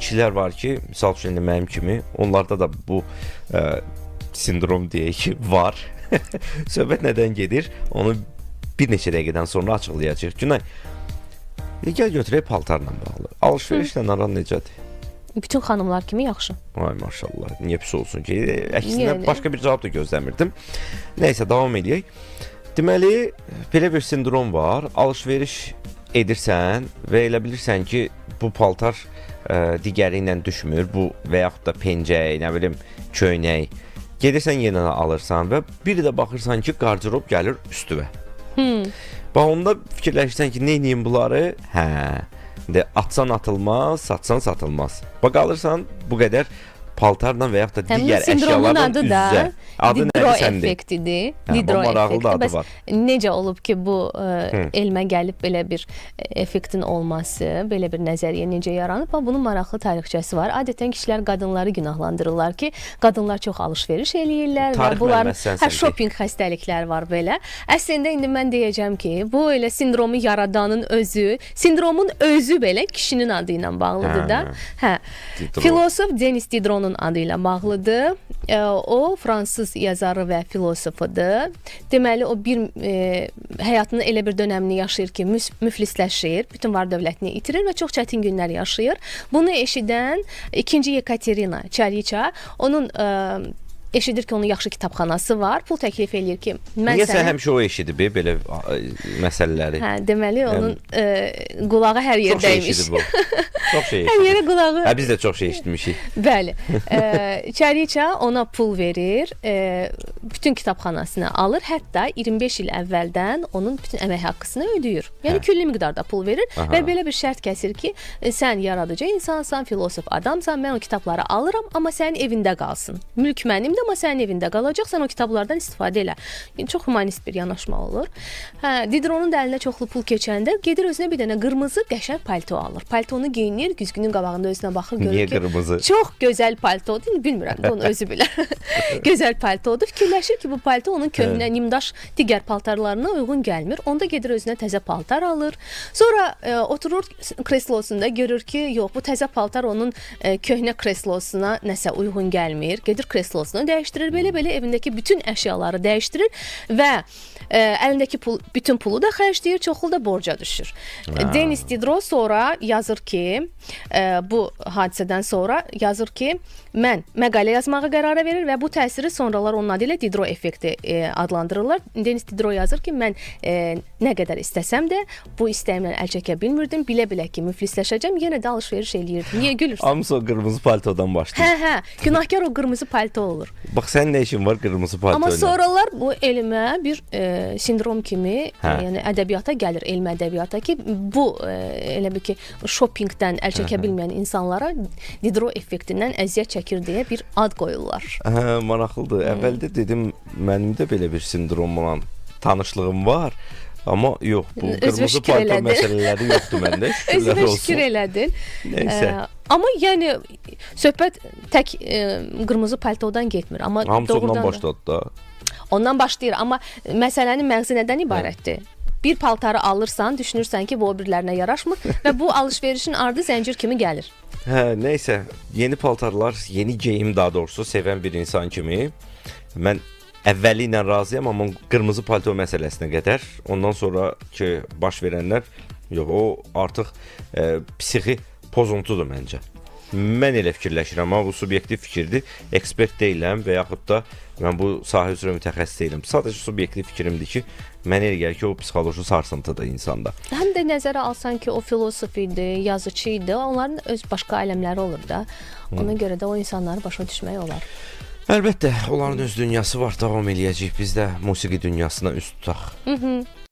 kişilər var ki, misal üçün indi mənim kimi, onlarda da bu sindrom deyək ki, var. Söhbət nədən gedir? Onu bir neçə dəqiqədən sonra açıqlayacağıq. Günay, gəl götürək paltarla bağlı. Alış-verişlə aran necədir? Bütün xanımlar kimi yaxşı. Ay maşallah, niyə pis olsun ki? Əksinə Yəni. başqa bir cavab da gözləmirdim. Nəysə, davam eləyək. Deməli, belə bir sindrom var. Alış-veriş edirsən və elə bilirsən ki, bu paltar digəri ilə düşmür, bu və yaxud da pencək, nə bilim, köynək. Gedirsən yenə alırsan və bir də baxırsan ki, qardırob gəlir üstünə. Bax onda fikirləşirsən ki, nə edeyim bunları? Hə. İndi atsan atılmaz, satsan satılmaz. Bax qalırsan bu qədər paltarla və yaxud da Həmin digər sindromun əşyalarla adı da üz-üzə. Adı Didro nədir səndə? effektidir. Hə, Didro bu maraqlı da effekti. adı Bəs var. necə olub ki, bu elmə gəlib belə bir effektin olması, belə bir nəzəriyyə necə yaranıb? Bax bunun maraqlı tarixçəsi var. Adətən kişilər qadınları günahlandırırlar ki, qadınlar çox alış-veriş eləyirlər Tarix və bunların müəlliməsi sənsən hə ki. shopping xəstəlikləri var belə. Əslində indi mən deyəcəm ki, bu elə sindromu yaradanın özü, sindromun özü belə kişinin adı ilə bağlıdır da. Hə. Didro. Filosof Denis Didronun adı ilə bağlıdır. O fransız yazarı və filosofudur. Deməli o bir həyatının elə bir dönəmini yaşayır ki, müflisləşir, bütün var dövlətini itirir və çox çətin günlər yaşayır. Bunu eşidən 2-ci Yekaterina Çariça onun eşidir ki, onun yaxşı kitabxanası var. Pul təklif eləyir ki, mən Niyə sən sənə həmişə o eşidib belə məsələləri? Hə, deməli onun qulağı hər Çox şey yerdəymiş. eşidib o. Çox şey Hər eşidib. yerə qulağı. Hə biz də çox şey eşitmişik. Bəli. Çariça ona pul verir, bütün kitabxanasını alır, hətta 25 il əvvəldən onun bütün əmək haqqısını ödəyir. Yəni Hə. külli miqdarda pul verir Aha. və belə bir şərt kəsir ki, sən yaradıcı insansan, filosof adamsan, mən o kitabları alıram, amma sənin evində qalsın. Mülk mənimdir, amma sənin evində qalacaq, sən o kitablardan istifadə elə. Yəni, çox humanist bir yanaşma olur. Hə, Didronun da əlinə çoxlu pul keçəndə gedir özünə bir dənə qırmızı qəşəng palto alır. Paltonu geyinir, güzgünün qabağında özünə baxır, görür Niyə ki, qırmızı? çox gözəl paltodur. İndi bilmirəm də onu özü bilər. Gözəl paltodur. Fikirləşir ki, bu palto onun köhnə, nimdaş digər paltarlarına uyğun gəlmir. Onda gedir özünə təzə paltar alır. Sonra oturur kreslosunda görür ki, yox, bu təzə paltar onun köhnə kreslosuna nəsə uyğun gəlmir. Gedir kreslosunu dəyişdirir. Belə-belə evindəki bütün əşyaları dəyişdirir və əlindəki pul, bütün pulu da xərcləyir, çoxlu da borca düşür. Denis Diderot sonra yazır ki, bu hadisədən sonra yazır ki, mən məqalə yazmağa qərara verir və bu təsiri sonralar onun adı ilə Diderot effekti adlandırırlar. Denis Diderot yazır ki, mən nə qədər istəsəm də bu istəyimlə əl çəkə bilmirdim. Bilə-bilə ki, müflisləşəcəm, yenə də alış-veriş eləyirdim. Niyə gülürsən? Hamısı o qırmızı paltodan başlayır. Hə, hə, günahkar o qırmızı palto olur. Bax sənin nə işin var qırmızı palto Amma ilə? sonralar bu elmə bir sindrom kimi, Hə. yəni ədəbiyyata gəlir, elmi ədəbiyyata ki, bu elə bil ki, shoppingdən əl çəkə bilməyən insanlara Diderot effektindən əziyyət çəkir deyə bir ad qoyurlar. Hə, maraqlıdır. Əvvəldə dedim mənim də belə bir sindromla tanışlığım var. Amma yox, bu Özünə qırmızı şükür palto elədin. məsələləri yoxdur məndə. Şükürlər Özünə olsun. şükür elədin. Nəysə. Amma yəni söhbət tək qırmızı paltodan getmir, amma Hamısı ondan doğrudan da- başladı da. Ondan başlayır, amma məsələnin məğzi nədən ibarətdir? Bir paltarı alırsan, düşünürsən ki, bu o birilərinə yaraşmır və bu alış-verişin ardı zəncir kimi gəlir. Hə, nəysə, yeni paltarlar, yeni geyim daha doğrusu sevən bir insan kimi mən əvvəli ilə razıyam, amma qırmızı palto məsələsinə qədər. Ondan sonra ki baş verənlər yox, o artıq psixi pozuntudur məncə. Mən elə fikirləşirəm, amma bu subyektiv fikirdir. Ekspert deyiləm və yaxud da mən bu sahə üzrə mütəxəssis deyiləm. Sadəcə subyektiv fikrimdir ki, mənə elə gəlir ki, o psixoloji sarsıntıdır insanda. Həm də nəzərə alsan ki, o filosof idi, yazıçı idi, onların öz başqa aləmləri olur da. Ona görə də o insanları başa düşmək olar. Əlbəttə, onların öz dünyası var, davam eləyəcəyik. Biz də musiqi dünyasına üz tutaq.